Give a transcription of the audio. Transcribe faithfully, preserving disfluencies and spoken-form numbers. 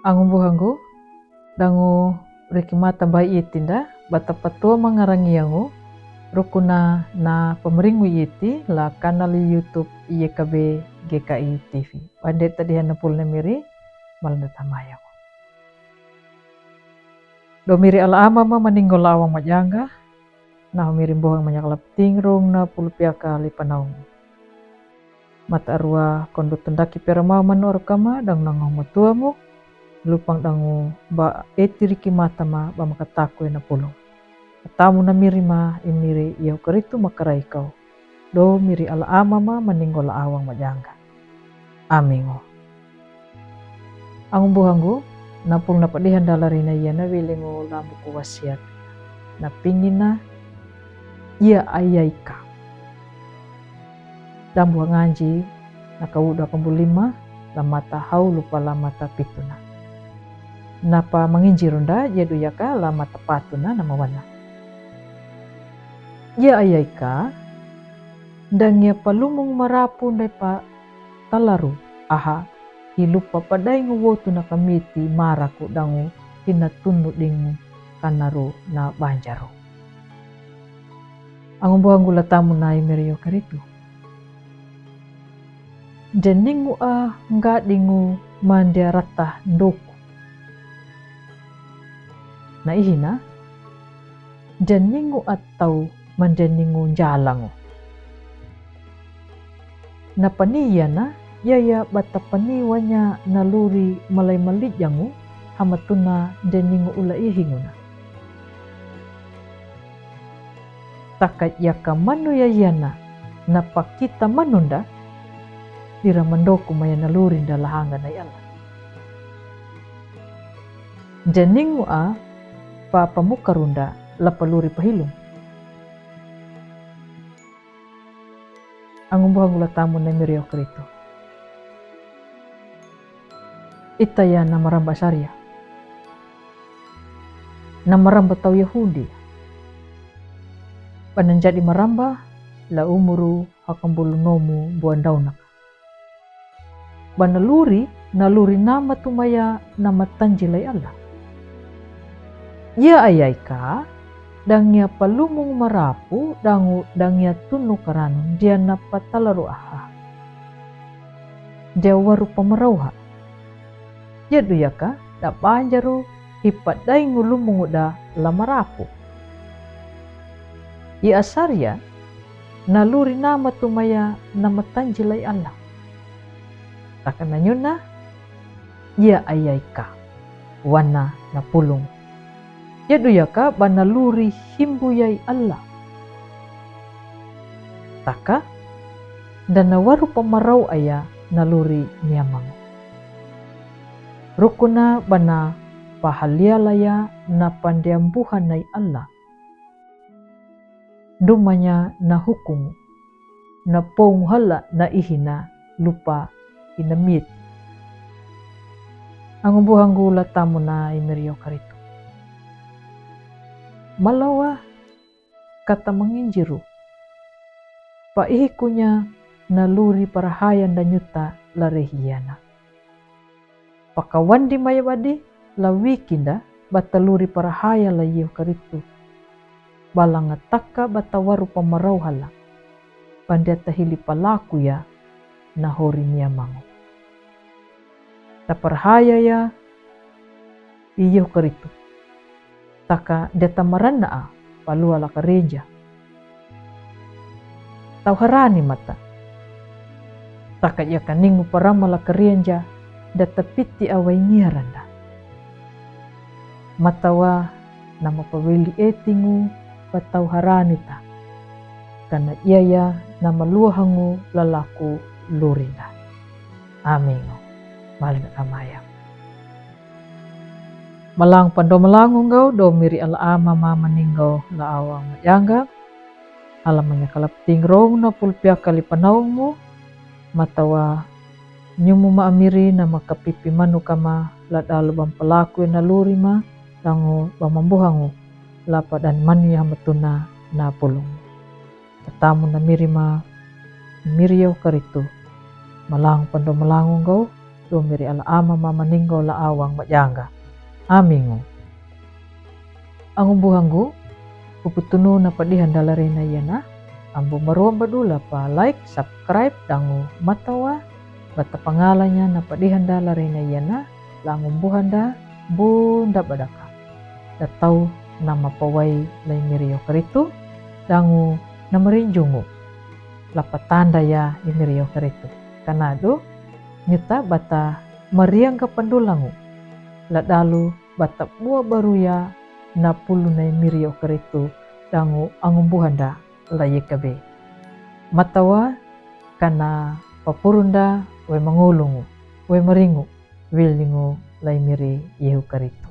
Angumbuhangu, dangu riki mata bai itinda, bata patua mangarangi angu, rukuna na pamringu iti la kanal YouTube Y K B G K I T V. Bande tadi hana pul na miri, malanda tamayangu. Do miri ala ama ma maningol awang majanga, na miri mbohang manyakalap ting rong na pul piaka lipanaung. Mata arua kondo tundaki pera mau manu arukama dang nangau matuamu, lupang dangu ba eti riki mata ma ba makataku ena pulung. Atamu na miri ma i miri Yau Karitu makarai kau. Do miri ala ama ma maningol awang majanga. Amingu. Angumbuhangu, na pul na padihan dala rina ia na wilingu lambuku wasiat. Na pingina ia ayaika. Dambuha nganji na kau dua pambu lima, la mata hau lupa la mata pituna. Napa manginji runda, ia duyaka la mata patuna na mawana. Ia ayaika, dangia palumung marapu ndai pa talaru, aha, hi lupa padaingu wotu na kamiti maraku dangu hina tunu dingu kanaru na banjaru. Angumbuhangu latamu na i miri Yau Karitu. Deningu a nga dingu mandia rata ndoku. Na ihina, deningu a tau mandeningu njalangu. Na pani iana, ia ia bata pani wanya na luri malai malijangu, hamatuna deningu ula ihinguna. Taka ia ka manu ia iana, na pakita manunda, ira mandoku maya na luri nda lahanga na iala. Deningu a pa pamukarunda, la paluri pahilung. Angumbuhangu latamu na miri Yau Karitu. Ita ia na maramba Asaria. Na maramba tau Yahudi. Bana njadi maramba la umuru hakambulu nomu buandaunaka. Bana luri, na luri nama tumaya nama tanjilai Allah. Ia ayaika, dangia palumung marapu, dangu dangia tunu karanu, dia na patalaru aha. Dia waru pamarauha. Ia duyaka, da banjaru, hi padaingu lumungu da la marapu. I Asaria, na luri nama tumaya nama tanjilai Allah. Taka na nyuna, ia ayaika, wana na pulung. Ia duyaka bana luri himbu yai Allah. Taka, dana waru pamarau aya na luri niamang. Rukuna bana pahalialaya na pandiambuhanai Allah. Dumanya na hukungu, na pongu hala na ihina lupa ina mit. Angumbuhangu latamu na i miri Yau Karitu. Malawa kata manginjiru. Pa ihikunya na luri parahaya nda nyuta la rehiana. Pakawandi maya badi, la wikinda, bata luri parahaya la Yau Karitu. Balangataka bata waru pamarauhala. Pandia tahili palaku ya, na hori niamangu. Ta parahaya ya, i Yau Karitu. Taka deta marana a, palua la karenja. Tau harani mata. Taka ia kaningu parama la karenja, deta piti awai ngiaranda. Matawa nama paweli etingu ba tau harani ta. Kana ia ia nama luahangu lalaku lurinda. Amingu. Malin amaya. Malang pando malangu ngau, do miri ala ama ma maninggau la awang majanga. Ala manyakalap ting rong na pulpia kali panaungmu. Matawa nyumu ma amiri na makapipi manu kama la dalu bam palaku na luri ma dangu bam mambuhangu la padan manu ya hamatuna na pulung. Atamu na miri ma miri Yau Karitu. Malang pando malangu ngau. Domi ri ala ama mama ningo la awang majanga. Amingu. Angumbuhangu, puputunu na padihan dala reina yana. Ambu maruam badula pa like, subscribe, dangu matawa, bata pangalanya na padihan dala reina yana, la angumbuhanda, bunda badaka. Datau nama pawai lai miri yo karitu, dangu nama rinjungu. La patanda ya i miri yo karitu. Kanadu, nyuta bata mariang ka pandulangu. La dalu bata bua baruya na pulu nai miri yo karitu, dangu angumbuhanda la yekabe. Matawa kana papurunda we mangulungu, we maringu, wilingu lai miri yehu karitu.